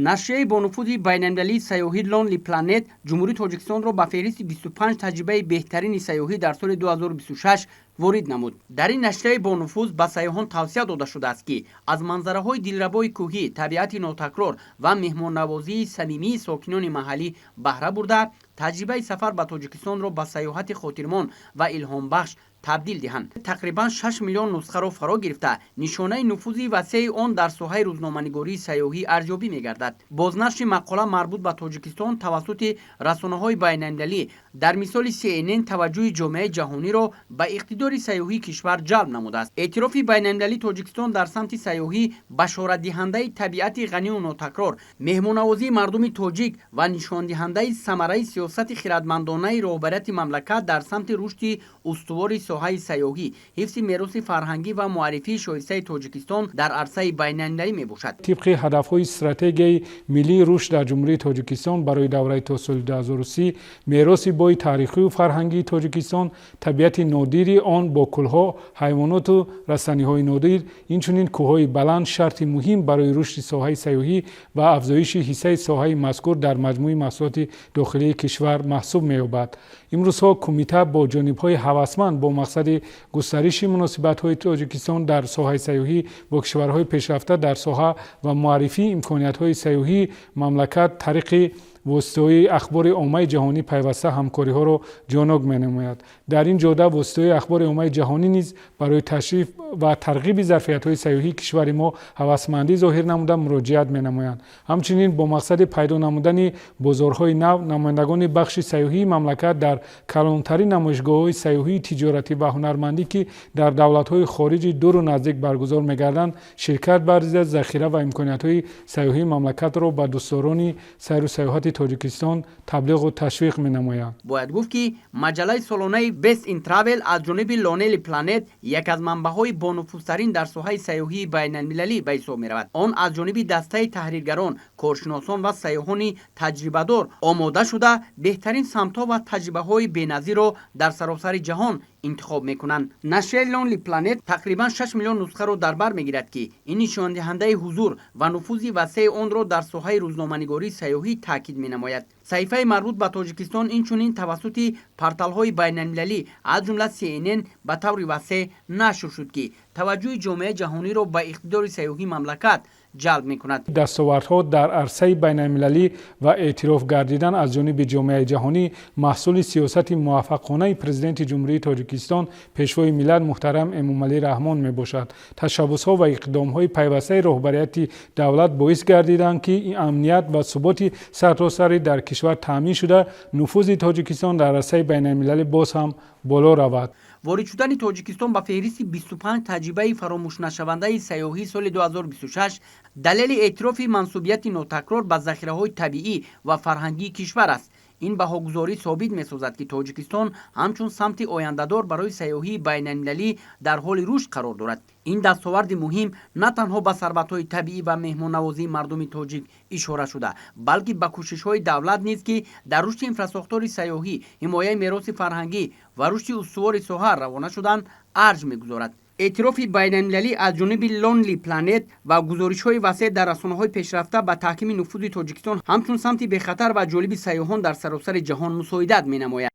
Нашрияи бонуфузи байналмилалии сайёҳӣ Lonely Planet Ҷумҳурии Тоҷикистонро ба феҳристи 25 таҷрибаи беҳтарини сайёҳӣ дар соли 2026 ворид намуд. Дар ин нашрияи бонуфуз ба сайёҳон тавсия дода шудааст, ки аз манзараҳои дилрабои кӯҳӣ, табиати нотакрор ва меҳмоннавозии самимии сокинони маҳаллӣ баҳра бурда, таҷрибаи сафар ба Тоҷикистонро ба сайёҳати хотирмон ва илҳомбахш табдил диҳанд. Тақрибан 6 миллион нусхаро фаро гирифта, нишонаи нуфузи васеи он дар соҳаи рӯзноманигории сайёҳӣ арзёбӣ мегардад. Бознашри мақола марбут ба Тоҷикистон тавассути расонаҳои байналмилалӣ, дар мисоли CNN, таваҷҷӯҳи ҷомеаи ҷаҳониро ба иқтидори сайёҳии кишвар ҷалб намудааст. Эътирофи байналмилалии Тоҷикистон дар самти сайёҳӣ башоратдиҳандаи табиати ғанию нотакрор, меҳмоннавозии мардуми тоҷик ва нишондиҳандаи самараи сиёсати хирадмандонаи роҳбарияти мамлакат дар самти рушди устувори соҳаи сайёҳӣ, ҳифзи мероси фарҳангӣ ва муаррифии шоистаи Тоҷикистон дар арсаи байналмилалӣ мебошад. Тибқи ҳадафҳои Стратегияи миллии рушд дар Ҷумҳурии Тоҷикистон барои давраи то соли 2030, мероси бои таърихию фарҳангии Тоҷикистон, табиати нодири он бо кӯлҳо, ҳайвоноту растаниҳои нодир, инчунин кӯҳҳои баланд шарти муҳим барои рушди соҳаи сайёҳӣ ва афзоиши ҳиссаи соҳаи мазкур дар маҷмӯи маҳсулоти дохилии кишвар маҳсуб меёбад. Имрӯзҳо кумита бо ҷонибҳои ҳавасманд бо мақсади густариши муносибатҳои Тоҷикистон дар соҳаи сайёҳӣ бо кишварҳои пешрафта дар соҳа ва муаррифии имкониятҳои сайёҳии мамлакат тариқи воситаҳои ахбори оммаи ҷаҳонӣ пайваста ҳамкориҳоро ҷонок менамояд. Дар ин ҷода воситаҳои ахбори оммаи ҷаҳонӣ низ барои ташриф ва тарғиби зарфиятҳои сайёҳии кишвари мо ҳавасмандӣ зоҳир намуда, муроҷиат менамоянд. Ҳамчунин бо мақсади пайдо намудани бозорҳои нав намояндагони бахши сайёҳии мамлакат дар калонтарин намоишгоҳҳои сайёҳии тиҷоратӣ ва ҳунармандӣ, ки дар давлатҳои хориҷи дуру наздик баргузор мегарданд, ширкат варзида, захира ва имкониятҳои сайёҳии мамлакатро ба дӯстдорони сайру сайёҳати Тоҷикистон таблиғу ташвиқ менамоянд. Бояд гуфт, ки маҷаллаи солонаи Best in Travel аз ҷониби Lonely Planet як аз манбаъҳои бонуфузтарин дар соҳаи сайёҳии байналмилалӣ ба ҳисоб меравад. Он аз ҷониби дастаи таҳриргарон, коршиносон ва сайёҳони таҷрибадор омода шуда, беҳтарин самтҳо ва таҷрибаҳои беназирро дар саросари ҷаҳон интихоб мекунанд. Нашрияи Lonely Planet тақрибан 6 миллион нусхаро дар бар мегирад, ки ин нишондиҳандаи ҳузур ва нуфузи васеи онро дар соҳаи рӯзноманигории сайёҳӣ таъкид менамояд. Саҳифаи марбут ба Тоҷикистон инчунин тавассути порталҳои байналмилалӣ, аз ҷумла CNN, ба таври васеъ нашр шуд, ки таваҷҷӯҳи ҷомеаи ҷаҳониро ба иқтидори сайёҳии мамлакат ҷалб мекунад. Дастовардҳо дар арсаи байналмилалӣ ва эътироф гардидан аз ҷониби ҷомеаи ҷаҳонӣ маҳсули сиёсати муваффақонаи Президенти Ҷумҳурии Тоҷикистон, Пешвои миллат муҳтарам Эмомалӣ Раҳмон мебошад. Ташаббусҳо ва иқдомҳои пайвастаи роҳбарияти давлат боис гардиданд, ки амният ва суботи сартосарӣ дар кишвар таъмин шуда, нуфузи Тоҷикистон дар арсаи байналмилалӣ боз ҳам боло равад. Ворид шудани Тоҷикистон ба феҳристи 25 таҷрибаи фаромӯшнашавандаи сайёҳии соли 2026 далели эътирофи мансубияти нотакрор ба захираҳои табиӣ ва фарҳангии кишвар аст. Ин баҳогузорӣ собит месозад, ки Тоҷикистон ҳамчун самти ояндадор барои сайёҳии байналмилалӣ дар ҳоли рушд қарор дорад. Ин дастоварди муҳим на танҳо ба сарватҳои табиӣ ва меҳмоннавозии мардуми тоҷик ишора шуда, балки ба кӯшишҳои давлат низ, ки дар рушди инфрасохтори сайёҳӣ, ҳимояи мероси фарҳангӣ ва рушди устувори соҳа равона шуданд, арҷ мегузорад. Эътирофи байналмилалӣ аз ҷониби Lonely Planet ва гузоришҳои васеъ дар расонаҳои пешрафта ба таҳкими нуфузи Тоҷикистон ҳамчун самти бехатар ва ҷолиби сайёҳон дар саросари ҷаҳон мусоидат менамояд.